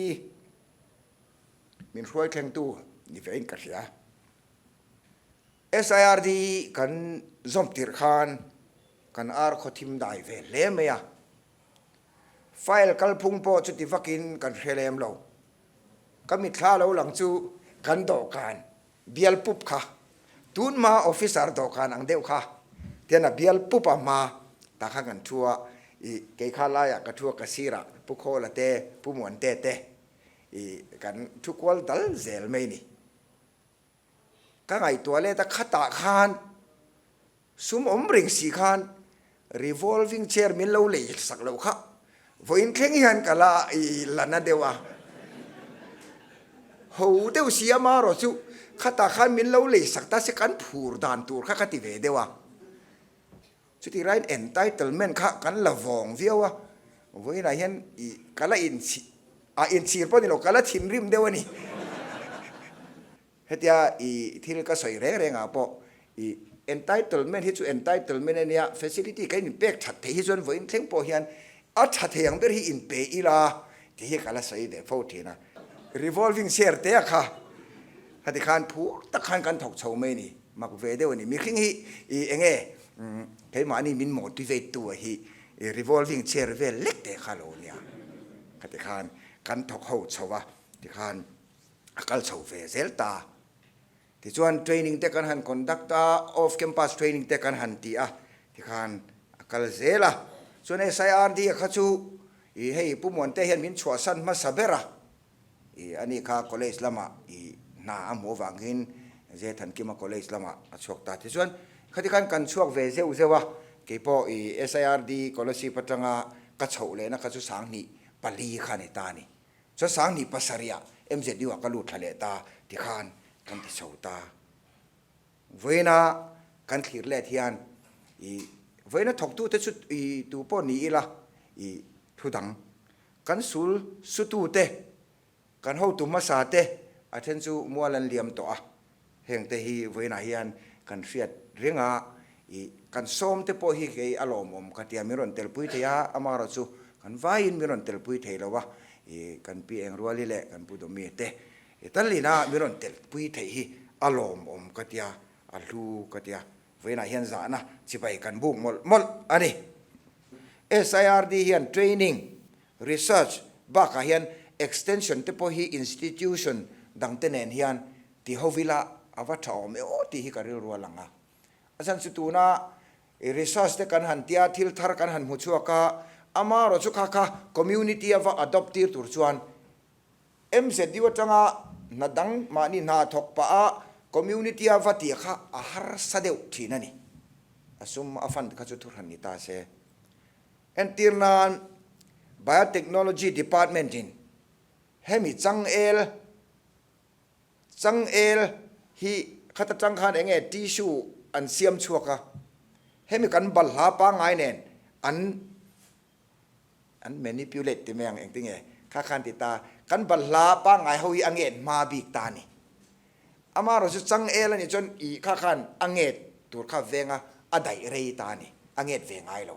min hruai thlengtu ni vein ka hria. SIRD kan zawm tirh khan kan ar khaw thim dai ve hle mai a. File kalphung pawh chuti vakin kan hre lem lo. Ka mitthla lo lang chu kan dawhkan bial pup kha tun hma officer dawhkan ang deuh kha tian a bial pup a hma tah khan kan thu a. I kei kha laiah ka thu a ka sirah Pu Khawla te, Pu Muante te i kan thu kual dal zel mai ni. Ka ngaihtuah let a khatah khan sum awm reng si khan revolving chair min lo lei sak loh kha vawiin thleng hian ka la i la na deuh a. Ho deuh si a marawh chu khatah khan min lo lei sak ta se kan phur dan tur kha ka ti ve deuh a. Chutih laiin entitlement kha kan la vawng viau a, vawiinah hian i ka la inchhi ah inchhir pawh ni lo, ka la thinrim deuh a ni. Hetia i thil ka sawi reng rengah pawh i entitlement hi chu entitlement a nia, facility kan inpek that theih hi chuan vawiin thleng pawh hian a tha thei ang ber hi inpe ila tih hi ka la sawi ve fo thin a. Revolving chair te a kha khati khan phur tak khan kan thawk chho mai a ni. Mak ve deuh a ni. Mihring hi i enge keimahni min motivate tu a hi i revolving chair vel lek te kha lo nia. Khati khan kan thawk ho chho a, tikhan a kal chho ve zel ta. Tichuan training te kan han conduct a, off campus training te kan han ti a, tikhan a kal zel a. Chuan SIRD a kha chu i hei Pu Muante hian min chhuahsan hmasa ber a, I ani kha college lamah i hna a hmuh avangin Zethankima college lamah a chhuak ta. Tichuan khati khan kan chhuak ve zeuh zeuh a, keipawh i SIRD scholarship atanga ka chhoh lehna kha chu sanghnih pali kha a ni ta a ni. Chuan sanghnih pasarihah MZU ah ka lut thla leh ta tikhan kan ti chho ta. Vawiina kan thlir let hian i vawiina thawktute chu i tu pawh ni ila i thu dang Kan sul sutute, kan hotu hmasa te a then chu mual an liam tawh a, heng te hi vawiinah hian kan hriat reng a, ih kan sawm te pawh hi kei a lawmawm ka tia min rawn telpui thei a, amaherawh chu kan vaiin min rawn telpui thei lo a, ih kan pi Engruali leh kan pu Dawmi te talina min rawn telpui theih hi a lawmawm ka tia, a hlu ka tia, vawiinah hian zahna chibai kan buk mawlh mawlh a ni. SIRD hian training, research bakah hian extension te pawh hi institution dangte nen hian ti ho ila a va tha awm e aw tih hi ka rilru a lang a. A chhan chu tuna research te kan han tia thil thar kan han hmu chhuak a, amaherawh chu kha kha community a va adopt tir tur chuan MZU atanga hna dang mahni hna thawk pah a community a va tih kha a harsa deuh thin a ni. A sum a fund kha chu thuhran ni ta se. Entir nan Biotechnology Department in hemi changel changel hi khata tang khan enge tissue an siam chhuak a, hemi kan balhla pangngai nen an An manipulate ti mai ang engti nge kha khan ti ta kan balhla pangngai ho hi a nget hma bik ta a ni. Amaherawh chu changel a nih chuan i kha khan a nget tur kha venga a daih rei ta a ni, a nget ve ngai lo.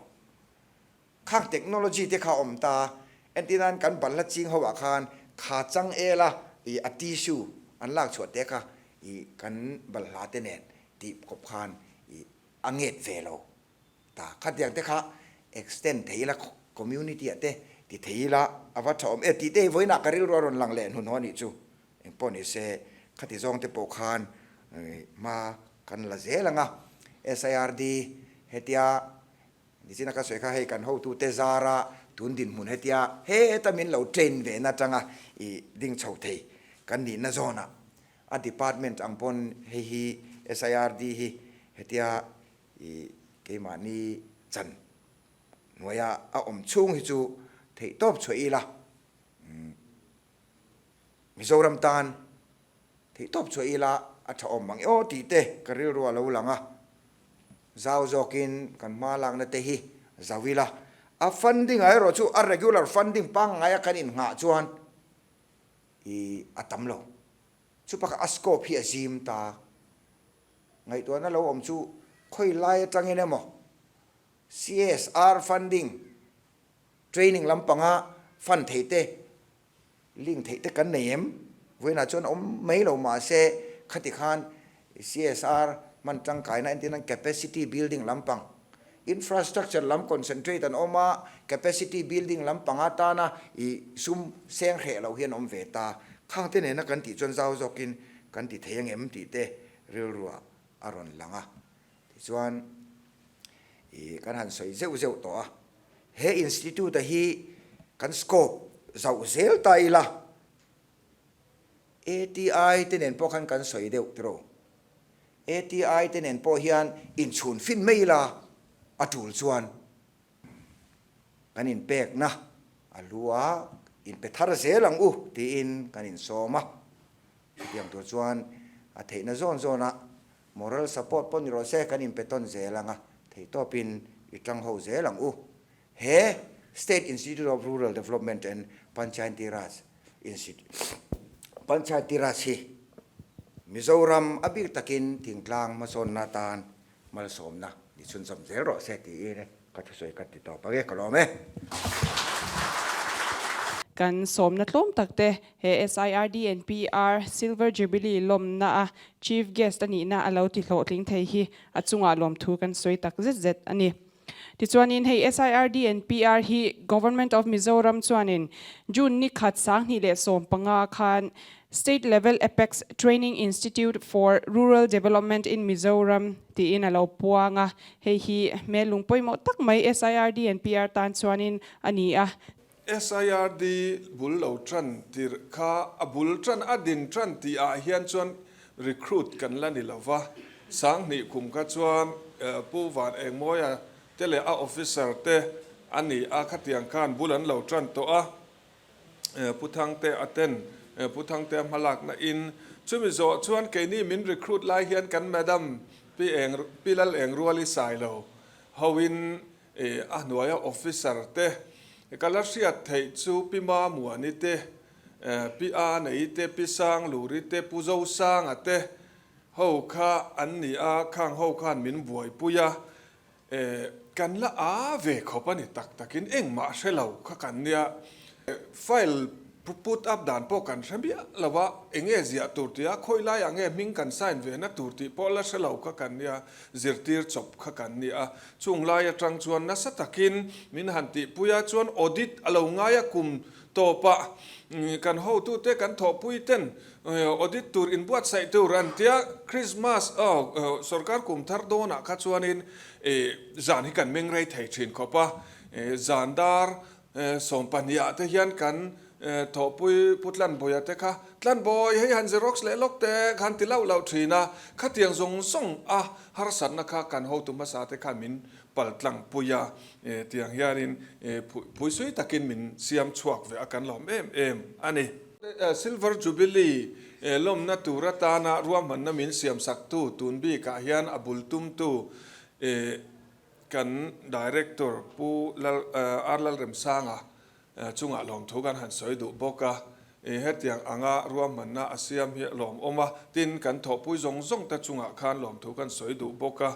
Khang technology te kha a awm ta, entir nan kan balhla ching ho ah khan kha changel a i a tissue an lak chhuah te kha i kan balhla te nen tih kawp khan i a nget ve lo. Ta khatiang te kha extend thei ila community ah te ti thei ila a va tha awm e tih te hi vawiinah ka rilru a rawn lang leh hnuhnawh a nih chu. Engpawh ni se khati zawng te pawh khan hma kan la zel ang a. SIRD hetia nichina ka sawi kha hei kan hotute zara tun dinhmun hetia heta min lo train ve na atanga i ding chho thei kan nihna zawnah a department ang pawn hei hi SIRD hi hetia I keimahni chan hnuaia a awm chhung hi chu theihtawp chhuah ila, Mizoram tan theihtawp chhuah ila a tha awm ang e aw tih te ka rilru a lo lang a, zau zawkin kan hma lakna te hi zau ila, a funding ah erawh chu a regular funding pangngaia kan innghah chuan i a tam lo, chupakah a scope hi a zim ta. Ngaihtuahna lo awm chu khawi lai atangin emaw CSR funding, training lampanga fund theih te, link theih te kan nei em? Vawiinah chuan awm mai lo mahse khati khan CSR hman tangkaina entir nan capacity building lampang, infrastructure lam concentrate an awm a, capacity building lampang atana i sum seng hreh lo hian awm ve ta. Khang te nena kan tih chuan zau zawkin kan ti thei angem tih te rilruah a rawn lang a, tichuan ih kan han sawi zeuh zeuh tawh a, He institute-a hi kan scope zauh zel ta ila, ATI te nen pawh khan kan sawi deuh tiraw? ATI te nen pawh hian inchhun fin mai ila a tul chuan kan inpekna a lu a, inpe thar zel ang u tiin kan insawm a. Chutiang tur chuan a theihna zawn zawnah moral support pawh ni rawh se kan inpe tawn zel ang a, theihtawpin i tang ho zel ang u. He State Institute of Rural Development and Panchayati Raj Institute Panchayati Raj hi Mizoram a bik takin thingtlang hmasawnna atan malsawmna ni chhunzawm zel rawh se tiin ka thusawi ka ti tawp ang e, ka lawm e. Kan sawmna tlawm tak te he SIRDNPR Silver Jubilee lawmna a Chief Guest a nihna a lo ti hlawhtling thei hi a chungah lawmthu kan sawi tak zet zet a ni. Tichuanin hei SIRDNPR hi Government of Mizoram chuanin June ni khat 2015 khan State Level Apex Training Institute for Rural Development in Mizoram tiin a lo puang a, hei hi hmel lung pawimawh tak mai SIRDNPR tan chuanin a ni a. SIRD bul lo tan tirh kha a bul tan a din tan tih ah hian chuan recruit kan la ni lo va, 2000 kum kha chuan Pu Van Engmawia te leh a officer te a ni a, khatiang khan bul an lo tan tawh a, Pu Thangte a ten Pu Thangtea hmalakna in chumi zawh chuan keini min recruit lai hian kan madam Pi Eng Pi Lal Engruali Sailo hoin A hnuaia officer te ka la hriat theih chu Pi Mamuani te, Pi Anei te, Pi Sangluri te, Pu Zosanga te ho kha an ni a, khang ho khan min buaipui a, kan la a ve khawp a ni tak takin engmah hre lo kha kan nia. File put up dan pawh kan hre miah lo a, enge ziah tur tih a, khawi laiah nge hming kan sign ve na tur tih pawh la hre lo kha kan nia, zirtir chawp kha kan ni a. Chung lai atang chuan nasa takin min han tihpui a, chuan audit a lo ngai a kum tawpah kan hotute kan thawhpui ten audit tur inbuatsaih tur an tia, Christmas aw sorkar kum thar dawnah kha chuanin zan hi kan meng rei thei thin khawp a, zan dar 12 ah te hian kan thawhpui Pu Tlanbawia te kha, Tlanbawi, hei han xerox leh lawk te khan ti lauh lauh thin a, khatiang zawng zawng a harsatna kha kan hotu hmasa te khan min pal tlang pui a, tiang hianin phuisui takin min siam chhuak ve a kan lawm em em a ni. Silver Jubilee lawmna tur atana ruahmanna min siam saktu tun bikah hian a bul tumtu Kan Director Pu Lal R Lalremsanga chungah lawmthu kan han sawi duh bawk a, hetiang anga ruahmanna a siam hi a lawmawm a, tin kan thawhpui zawng zawng te chungah khan lawmthu kan sawi duh bawk a,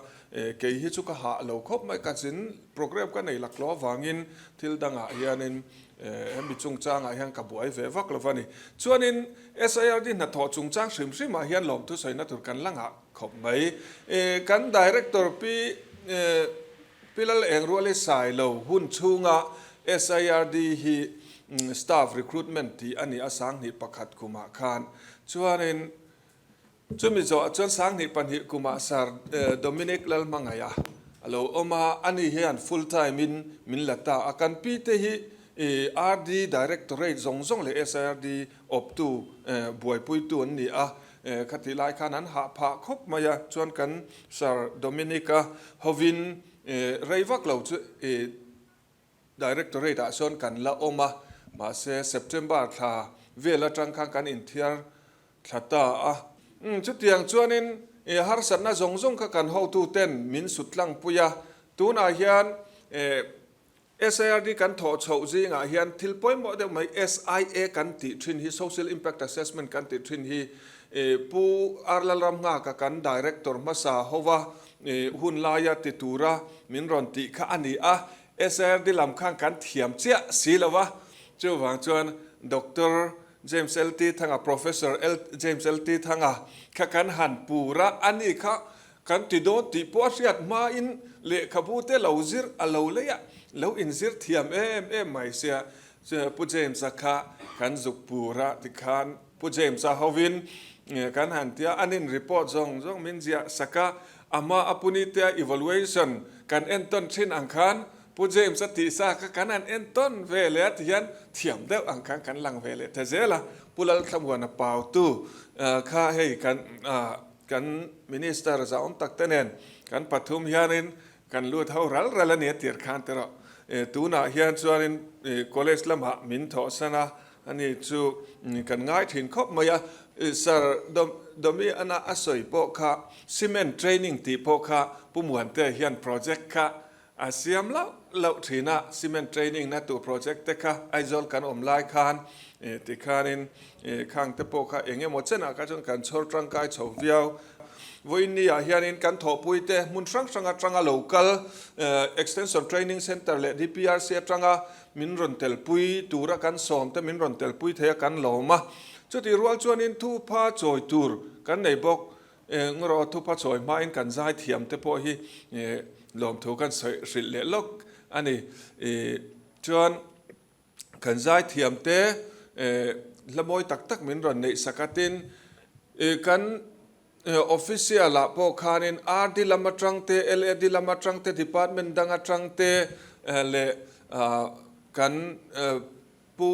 kei hi chu ka hah lo khawp mai, ka zin program ka nei laklawh avangin thil dangah hianin hemi chungchangah hian ka buai ve vak lo va ni. Chuanin SIRD hnathawh chungchang hrim hrimah hian lawmthu sawina tur kan la ngah Khawp mai. Kan Director Pi Pi Lal Engruali Sailo hun chhunga SIRD hi staff recruitment tih a ni a 2001 kumah khan chuanin chumi zawhah chuan 2002 kumah Sir Dominic Lalhmangaia a lo awm a, ani hian full time in min la ta a, kan pi te hi RD Directorate zawng zawng leh SIRD awptu buaipuitu an ni a, Khatih lai khan an hah phah khawp mai a, chuan kan Sir Dominic-a hovin rei vak lo chu Directorate ah sawn kan la awm a, mahse September thla vel atang khan kan inthiar thla ta a. Chutiang chuanin harsatna zawng zawng kha kan hotuten min sut tlangpui a, tunah hian SIRD kan thawh chhoh zingah hian thil pawimawh deuh mai SIA kan tih thin hi, Social Impact Assessment kan tih thin hi Pu R. Lalramnghaka kan Director hmasa hova hun laia ti tura min rawn tih kha a ni a, SIRD lam khan kan thiam chiah si lo va, chuvang chuan Doctor James LT Thanga, Professor James LT Thanga kha kan han pur a, ani kha Kan ti dawn tih pawh a hriat hmain lehkhabu te lo zir a lo lei a, lo inzir thiam em em mai sia. Pu James-a kha kan zuk pur a tikhan Pu James-a hovin kan han tia an in report zawng zawng min ziah sak a, a hma a puni tea evaluation kan entawn thin ang khan Pu James a tih sa kha kan han en tawn ve leh a ti hian thiam deuh ang khan kan lang ve leh ta zel a. Pu Lalthlamuana Pautu kha hei kan kan Minister zahawm tak te nen kan pathum hianin kan lut ho ral ral a ni a tir khan te rawh. Tunah hian chuanin college lamah min thawhsan a, ani chu kan ngai thin khawp mai a. Sir Domi ana a sawi pawh kha cement training tih pawh kha Pu Muante hian project kha A siam loh loh thin a, cement training na tur project te kha Aizawl kan awm lai khan tikhanin khang te pawh kha eng emaw chenah kha chuan kan chhawr tangkai chho viau. Vawiin ni ah hianin kan thawhpui te hmun hrang hrang atanga lo kal Extension Training Centre leh DPRC atanga min rawn telpui tura kan sawm te min rawn telpui thei a kan lawm a. Chutih rual chuanin thupha chawi tur kan nei bawk. Ngawrawh thupa chawi hmain kan zai thiam te pawh hi lawmthu kan sawi hrilh leh lawk a ni. Chuan kan zai thiam te hla mawi tak tak min rawn neih sak a tin kan official ah pawh khanin RD lam atang te, LAD lam atang te, department dang atang te leh kan Pu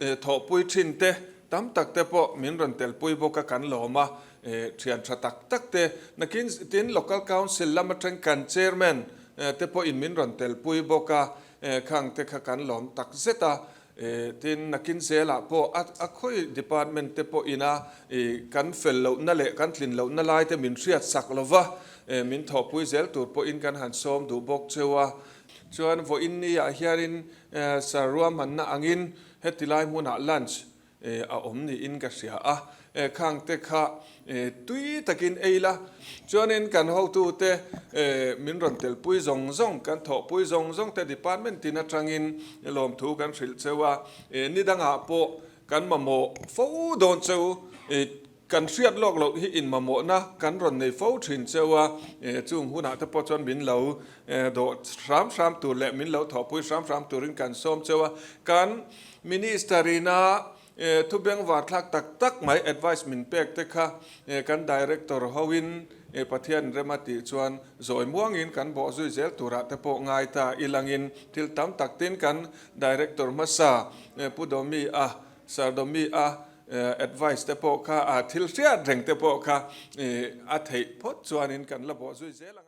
thawhpui thin te tam tak te pawh min rawn telpui bawk a kan lawm a, thian tha tak tak te nakin tin Local Council lam atang kan Chairman te pawhin min rawn telpui bawk a, khang te kha kan lawm tak zet a, tin nakin zelah pawh a khawi department te pawhin a kan fel lohna leh kan tlin lohna lai te min hriat sak lova, min thawhpui zel tur pawhin kan han sawm duh bawk cheu a. Chuan vawiin ni ah hianin Sir ruahmanna angin heti lai hmunah lunch a awm niin ka hria a, khang te kha tui takin ei la. Chuanin kan hotute min rawn telpui zawng zawng, kan thawhpui zawng zawng te department tin atangin lawmthu kan hrilh cheu a, ni dangah pawh kan mamawh fo dawn cheu. Kan hriat lawk loh hi inmamawhna kan rawn nei fo thin cheu a, chung hunah te pawh chuan min lo dawh hram hram tur leh min lo thawhpui hram hram turin kan sawm cheu a. Kan Minister ina thu bengvar thlak tak tak mai advice min pek te kha kan Director hoin Pathian rem a tih chuan zawi muangin kan bawh zui zel turah te pawh ngai ta ilangin thil tam tak tin kan Director hmasa Pu Domi a, Sir Domi a Advice te pawh kha, thil hriat reng te pawh kha a theih phawt chuanin kan la bawh zui zel ang a.